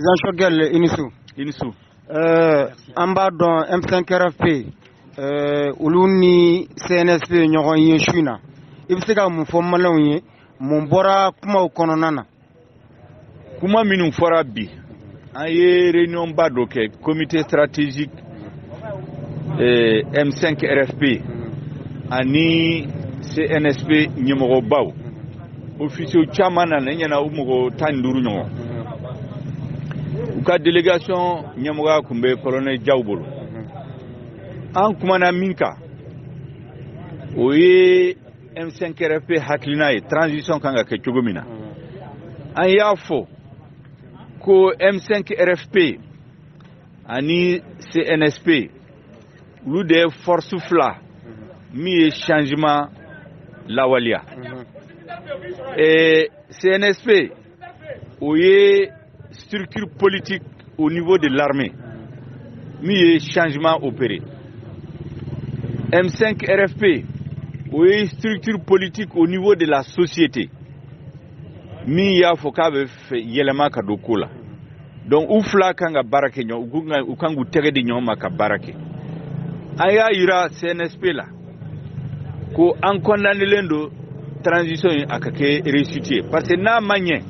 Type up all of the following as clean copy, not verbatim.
Jean Choguel, i ni su. I ni su. An b'a dɔn M5RFP, olu ni CNSP ye ɲɔgɔn ye su in na. I bɛ se ka mun fɔ maliyɛnw ye, mun bɔra kumaw kɔnɔna na? Kuma minnu fɔra bi, an ye réunion ba dɔ kɛ, comité stratégique M5 RFP ani CNSP ɲɛmɔgɔbaw, officiers caman nana. N ɲɛna u mɔgɔ 15 ɲɔgɔn. U ka délégation ɲɛmɔgɔya tun bɛ colonel Diaw bolo. An kumana min kan, o ye M5 RFP hakilina ye, transition kan ka kɛ cogo min na. An y'a fɔ ko M5 RFP ani CNSP, olu de ye force fila min ye changement lawaleya. CNSP, o ye structure politique au niveau de l'armée min ye changement opéré. M5 RFP, o ye structure politique au niveau de la société min y'a fɔ k'a bɛ fɛ yɛlɛma ka don ko la. Donc u fila kan ka baara kɛ ɲɔgɔn, u kan k'u tɛgɛ di ɲɔgɔn ma ka baara kɛ. An y'a yira CNSP la ko an condamnélen don transition in a ka kɛ réussite ye, parce que n'a ma ɲɛ,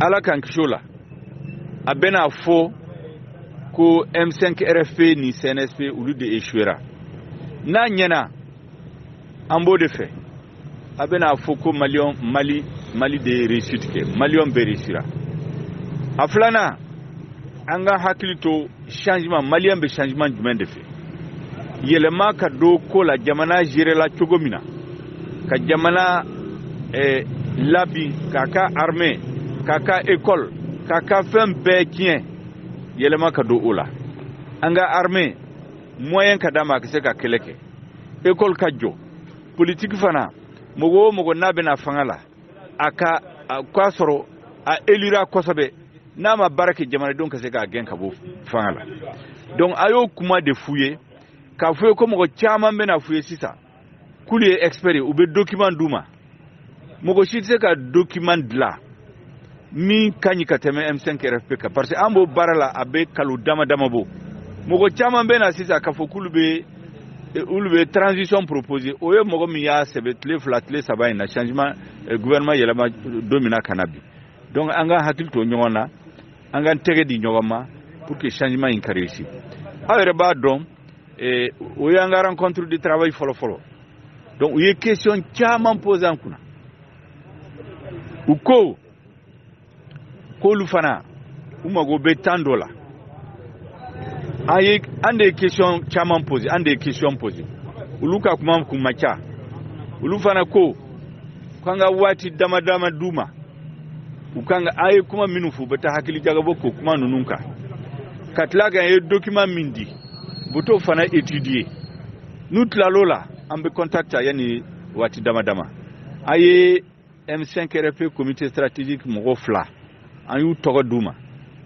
Ala k'an kisi o la, a bɛna fɔ ko M5 RFP ni CNSP, olu de échouera. N'a ɲɛna, an b'o de fɛ, a bɛna fɔ ko maliyɛn, Mali de ye réussite kɛ, maliyɛn bɛɛ réussira. A filanan, an ka hakili to changement, maliyɛn bɛ changement jumɛn de fɛ? Yɛlɛma ka don ko la, jamana gérer la cogo min na, ka jamana labin, k'a ka armée, k'a ka école, k'a ka fɛn bɛɛ tiɲɛ, yɛlɛma ka don o la. An ka armée, moyen ka d'a ma a ka se ka kɛlɛ kɛ, école ka jɔ. Politique fana, mɔgɔ o mɔgɔ n'a bɛna fanga la, a ka k'a sɔrɔ a élira kosɛbɛ, n'a ma baara kɛ, jamanadenw ka se k'a gɛn ka bɔ fanga la. Donc a y'o kuma de f'u ye, k'a f'u ye ko mɔgɔ caman bɛna f'u ye sisan k'olu ye expert ye, u bɛ document d'u ma. Mɔgɔ si tɛ se ka document dilan min ka ɲi ka tɛmɛ M5 RFP kan, parce que an b'o baara la, a bɛ kalo dama dama bɔ. Mɔgɔ caman bɛ na sisan k'a fɔ k'olu bɛ olu bɛ transition proposer. O ye mɔgɔ min y'a sɛbɛn tile 2, tile 3 in na, changement gouvernement yɛlɛma don min na ka na bi. Donc an ka hakili to ɲɔgɔn na, an k'an tɛgɛ di ɲɔgɔn ma pour que changement in ka réussir. Aw yɛrɛ b'a dɔn, o y'an ka rencontre de travail fɔlɔ fɔlɔ. Donc u ye question caman poser an kunna. U ko k'olu fana u mago bɛ temps dɔ la. An ye, an de ye question caman poser, an de ye question poser, olu ka kuma kun ma ca. Olu fana ko k'an ka waati dama dama d'u ma, u kan ka an ye kuma minnu fɔ, u bɛ taa hakili jagabɔ k'o kuma ninnu kan, ka tila ka ye document min di, u bɛ t'o fana étudier. N'u tilal'o la, an bɛ contact yanni waati dama dama. A ye M5 RFP comité stratégique mɔgɔ fila, an y'u tɔgɔ d'u ma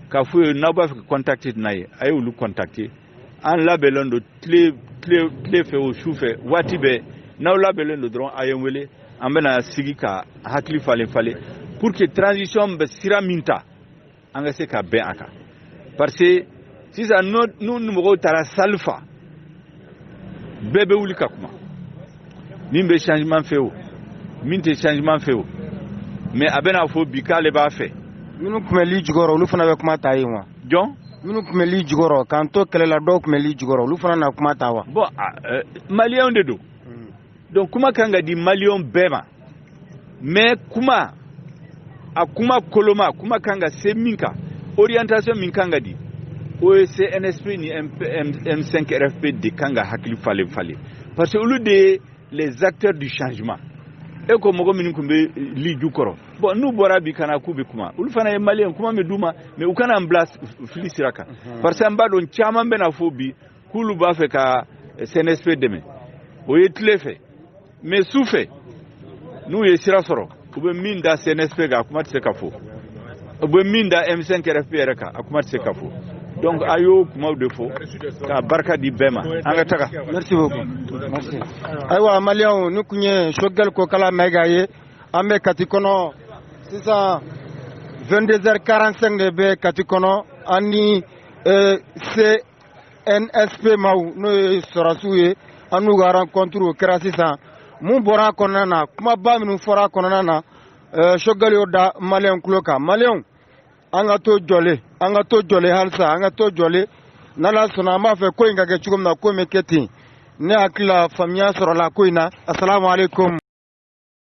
k'a f'u ye n'aw b'a fɛ ka contacter n'a ye, a ye olu contacter. An labɛnlen don tile fɛ o, su fɛ, waati bɛɛ n'aw labɛnlen don dɔrɔn, a ye n wele, an bɛna sigi ka hakili falen falen pour que transition bɛ sira min ta, an ka se ka bɛn a kan. Parce que sisan n'u mɔgɔw taara salle fa, bɛɛ bɛ wuli ka kuma, min bɛ changement fɛ o, min tɛ changement fɛ o, mais a bɛna fɔ bi k'ale b'a fɛ. Minnu tun bɛ li jukɔrɔ, olu fana bɛ kuma ta yen wa? Jɔn? Minnu tun bɛ li jukɔrɔ k'an to kɛlɛ la, dɔw tun bɛ li jukɔrɔ, olu fana na kuma ta wa? Bon, maliyɛnw de don, donc kuma kan ka di maliyɛnw bɛɛ ma. Mais kuma, a kuma koloma, kuma kan ka se min kan, orientation min kan ka di, o ye CNSP ni M5 RFP de kan ka hakili falen falen, parce que olu de ye les acteurs du changement. E ko mɔgɔ minnu tun bɛ li jukɔrɔ, bon, n'u bɔra bi ka na k'u bɛ kuma, olu fana ye maliyɛn, kuma bɛ d'u ma, mais u kana an bila fili sira kan, parce que an b'a dɔn caman bɛna fɔ bi k'olu b'a fɛ ka CNSP dɛmɛ. O ye tile fɛ, mais su fɛ, n'u ye sira sɔrɔ, u bɛ min da CNSP kan, a kuma tɛ se ka fɔ. U bɛ min da M5 RFP yɛrɛ kan, a kuma tɛ se ka fɔ. Donc a y'o kumaw de fɔ k'a barika di bɛɛ ma. An ka taga. Merci beaucoup, merci. Ayiwa maliyɛnw, ni kun ye Choguel Kokalla Maïga ye, an bɛ Kati kɔnɔ sisan. 22h45 de bɛ Kati kɔnɔ. An ni CNSP maaw, n'o ye sɔrɔdasiw ye, an n'u ka rencontre, o kɛra sisan. Mun bɔra a kɔnɔna na? Kumaba minnu fɔra a kɔnɔna na, Choguel y'o da maliyɛnw tulo kan. Maliyɛnw, an ka to jɔlen, an ka to jɔlen halisa, an ka to jɔlen. N'Ala sɔnna, an b'a fɛ ko in ka kɛ cogo min na, ko in bɛ kɛ ten. Ne hakili la, faamuya sɔrɔla ko in na. Asalamu aleykum.